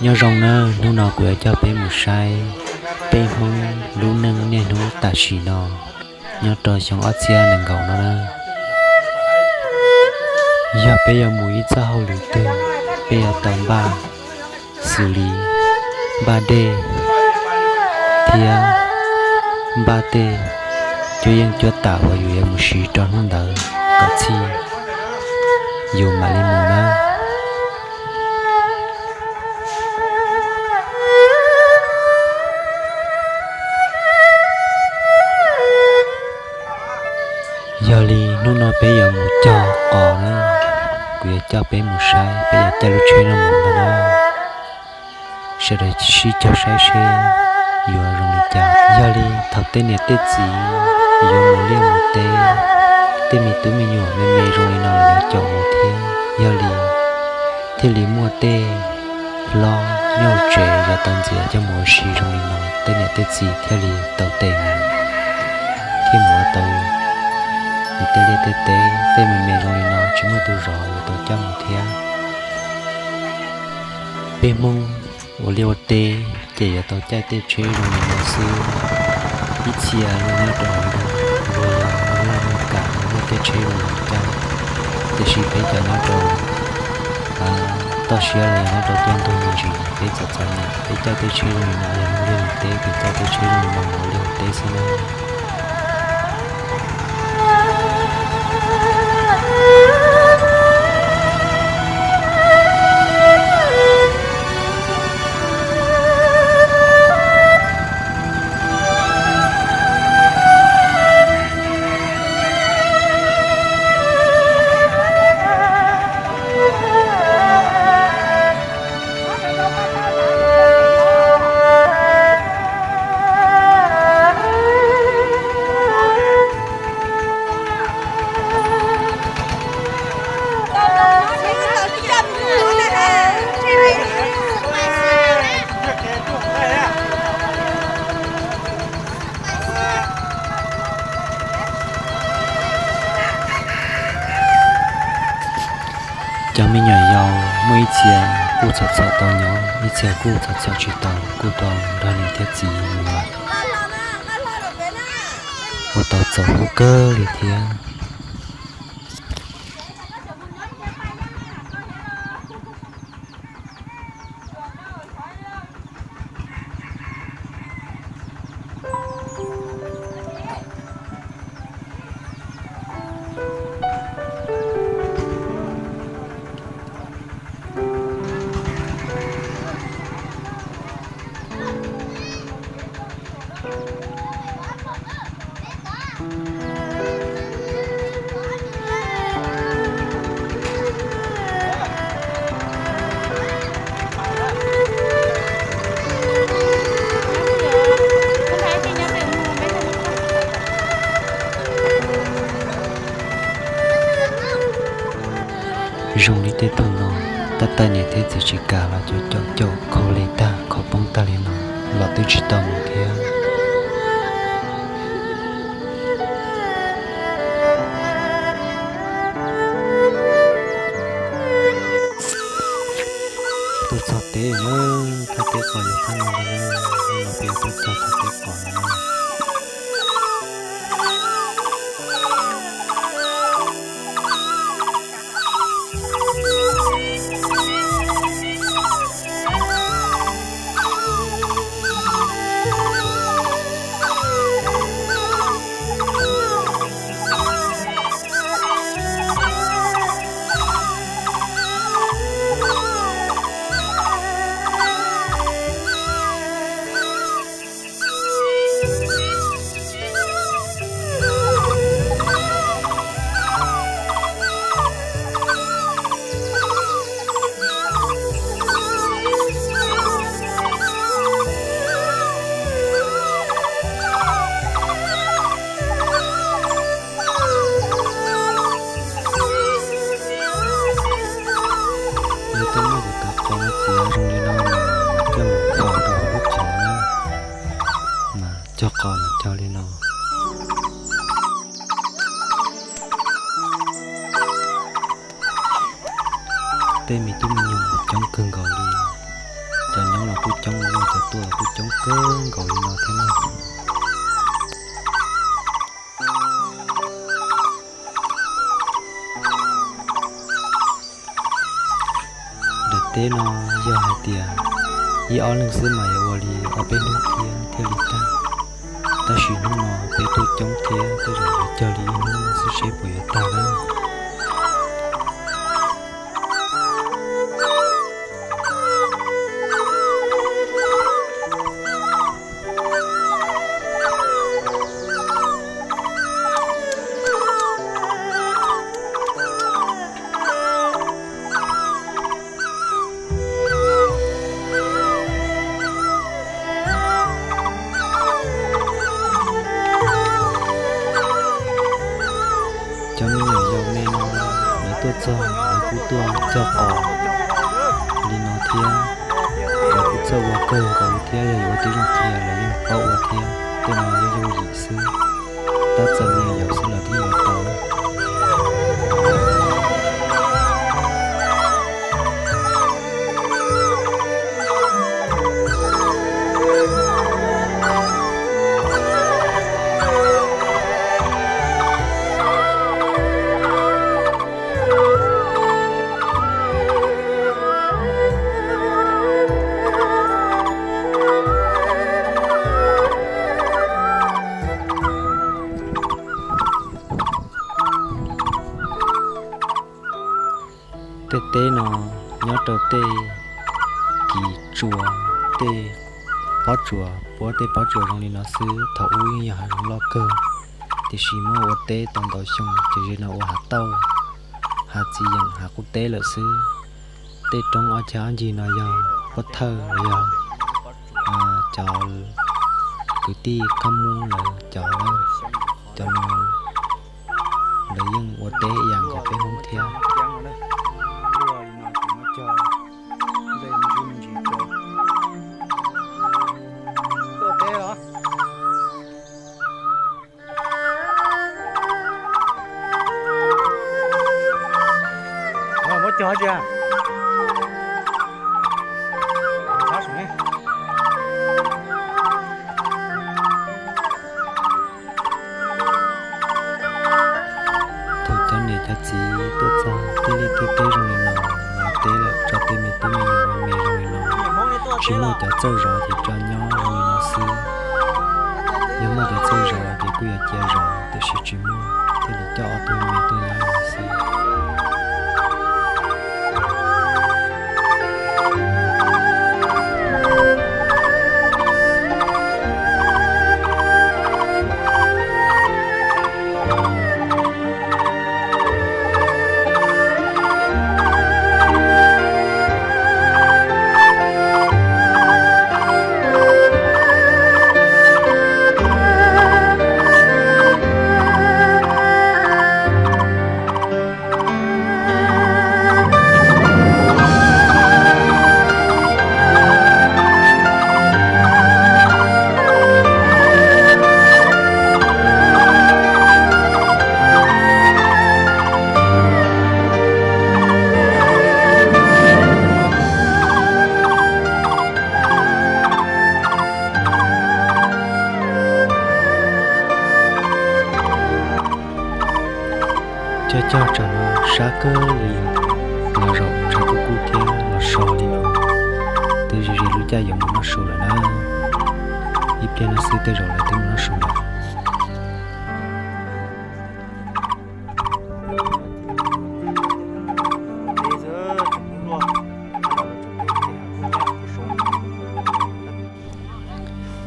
Nyob zoo nawb, hnub no kuv yuav coj peb mus saib peb Hmoob lub neej niaj hnub tam sim no nyob rau xyoo ob txhiab nees nkaum no na. Yog peb yuav mus ib txoj hauj lwm twg, peb yuav tau npaj xws li npaj dej thiab npaj tej cuab yeej cuab tam uas yus yuav mus siv rau hnub ntawd kom txhij yus mam li mus na. Yog li hnub no peb yuav mus cog qos na, kuv yuav coj peb mus saib peb yuav caij lub tsheb no mus ntag na. Sawv daws sib cog saib seb yuav zoo li cas. Yog li thaum tej niam tej txiv yuav mus liaj mus teb, tej me tub me nyuam me me zoo li no los yuav caum mus thiab. Yog li thiaj li muaj tej hlob nyob hauv tsev yuav tau ntxias coj mus ua si zoo li no, tej niam tej txiv thiaj li tau tes mus, thiaj mus ua tau nws tej liaj tej teb. Tej me me zoo li no tsis muaj tus zov yuav tau coj mus thiab. Peb Hmoob ua liaj ua teb ces yuav tau caij tej tsheb zoo li no xwb. Ib txhia luag nyob rau hauv nroog, luag yog neeg laj neeg kam, luag muaj tej tsheb zoo li no caij, tiam sis peb cov nyob rau toj siab los yog nyob rau toj ntug me ntsis, peb txom txom nyem, peb caij tej tsheb zoo li no yog mus liaj mus teb, peb caij tej tsheb zoo li no mus ua liaj ua teb xwb na. Cov me nyuam yaus muaj ib txhia kuj txhom txhom tau nyob, ib txhia kuj txhom txhom tsis tau, kuj tau nrog niam thiab txiv mus lawm. Ua tau txaus hlub kawg li thiab. Zoo li tej tug no, tab tais niam thiab txiv tsis kam los cov caum caum khaus li tag khaus poob tag li no los twb tsis tau mus thiab. Tuaj txog teb na, thaj teb qos yog thaj no ntag na, no peb tuaj txog thaj teb qos no na. Yog tuaj muaj cov tawv qos no txiav zoo li no mas coj mus faus rau hauv lub qhov na, mas cog qos mas cog li no. Tej me tub me nyuam coob kawg nkaus li, cov kawg nkaus li no thiab na. Daim teb no yog hais tias ib ob leeg xwb mas yuav ua li ob peb hnub thiab thiaj li tag. Tab sis hnub no peb tuaj coob thiab tej zaum yuav cog li ib hnub xwb seb puas yuav tag na. Cov me nyuam yaus me no, lawv tuaj txog lawv kuj tuaj cog qos li no thiab. Lawv kuj txawj ua kawg nkaus thiab, yog yuav ua tib zoo qhia lawv yeej paub ua thiab. Tej no yog yooj yim xwb, tab txawm me nyuam yaus xwb los twb ua tau. Tej teb no nyob rau tej kis tsuas, tej pob tsuas, puab tej pob tsuas zoo li no xwb. Thaum ub yeej yog hav zoov loj kawg, tiam sis muab ua teb tau ntau xyoo ces ze no ua hav tauj, hav txiv yeem, hav qub teb lawm xwb. Tej roob ob cag ob ncig no yog puab thawj los yog cov kwv tij Khab Mub lawv cov, cov no lawv yeej ua teb ib yam nkaus peb Hmoob thiab. Thaum cov niam cov txiv tuaj txog tej liaj tej teb zoo li no, ua teb lawm tso tej me tub me nyuam me zoo li no, tsis muaj cov txawj zov ces tso nyob zoo li no xwb. Yog muaj cov txawj zov ces kuj yuav cia zov, tiam sis tsis muaj thiaj li coj ob tug me tuaj nyob li no xwb. Cog cog tsam no sab kawg li, los zaum tshav kub kub thiab los so li no, twb ze ze lub caij yuav mus noj su lawm na. Ib pliag no xwb tej zaum lawv twb mus noj su lawm.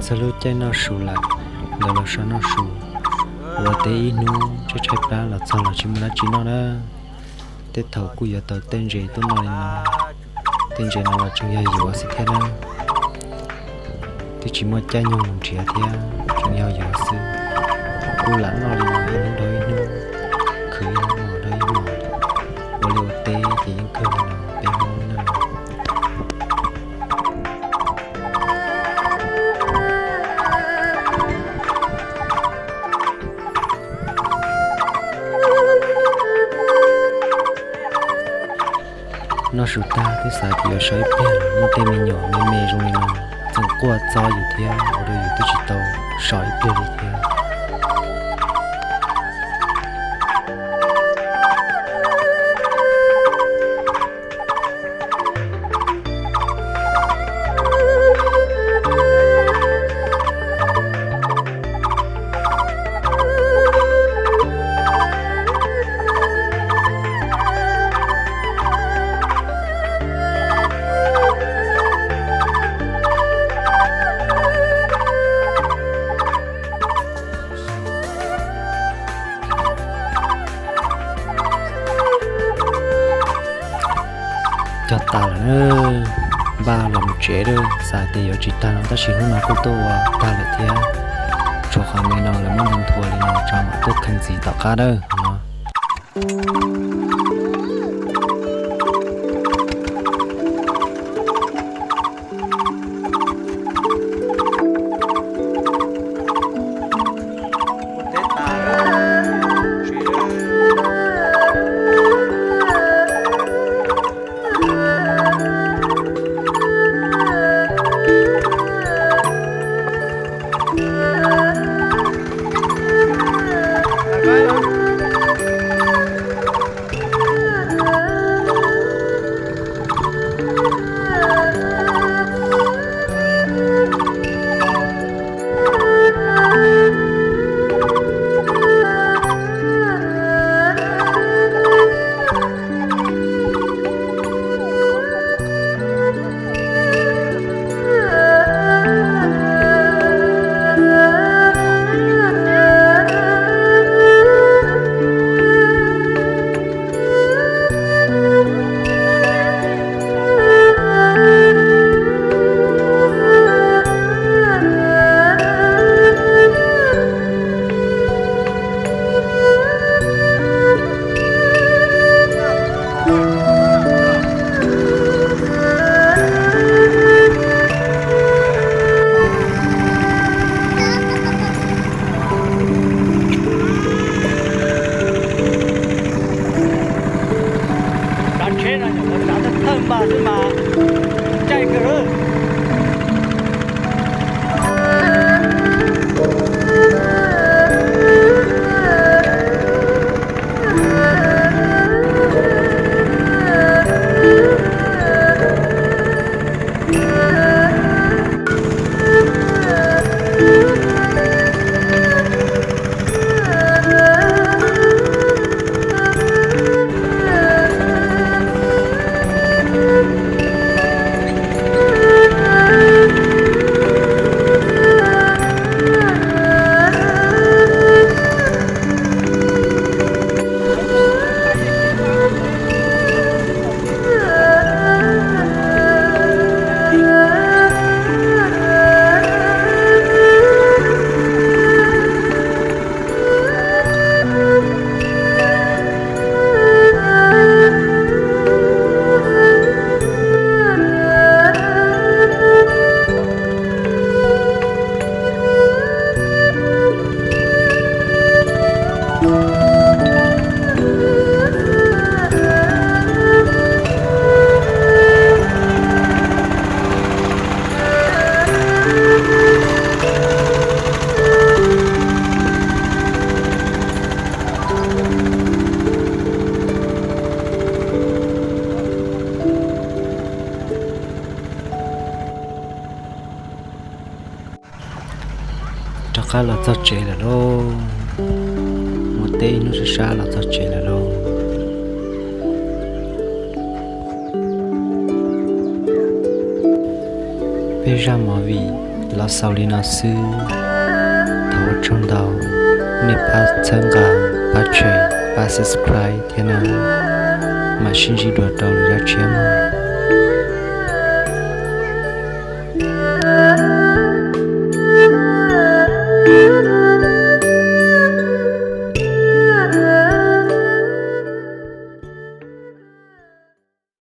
Txog lub caij noj su lawm, lawv los so noj su, ua teb ib hnub tshaib tshaib plab los txog los tsis muaj dab tsi noj na. Tej thaum kuj yuav tau tej ntses tuaj noj li no, tej ntses no los tseem yog yuav xwb thiab na. Twb tsis muaj caij nyoog mus nrhiav thiab, tseem yog yuav xwb. Kuj lam noj li no ib hnub dhau ib hnub, khwv ib hmos dhau ib hmos, ua liaj ua teb ces yeej kawg li no peb Hmoob na. Noj su tag twb xav tias yuav so ib pliag, muaj tej me nyuam me me zoo li no, tseem quaj txog yus thiab, ua rau yus twb tsis tau so ib pliag li thiab. Cog tas lawm na, npaj los mus tsev lawm, xav tias yuav tsis tag no tab sis hnub no kuj tuaj ua tag lawm thiab. Tshuav qhov me no lawv muab nthuav nthuav li no tso mam tuaj kheej ntxiv tom qab na no. Tsav tsheb no nyuam qhuav tsav thawj thawj npas xwb mas caij kawg. Rov qab los txog tsev lawm lauj. Mus teb ib hnub sab sab los txog tsev lawm lauj. Peb zaj movie los xaus li no xwb. Thov ua tsaug ntau, nej pab txhawb nqa, pab share, pab subscribe thiab na. Mam sib ntsib dua rau lwm zaj tshiab mog.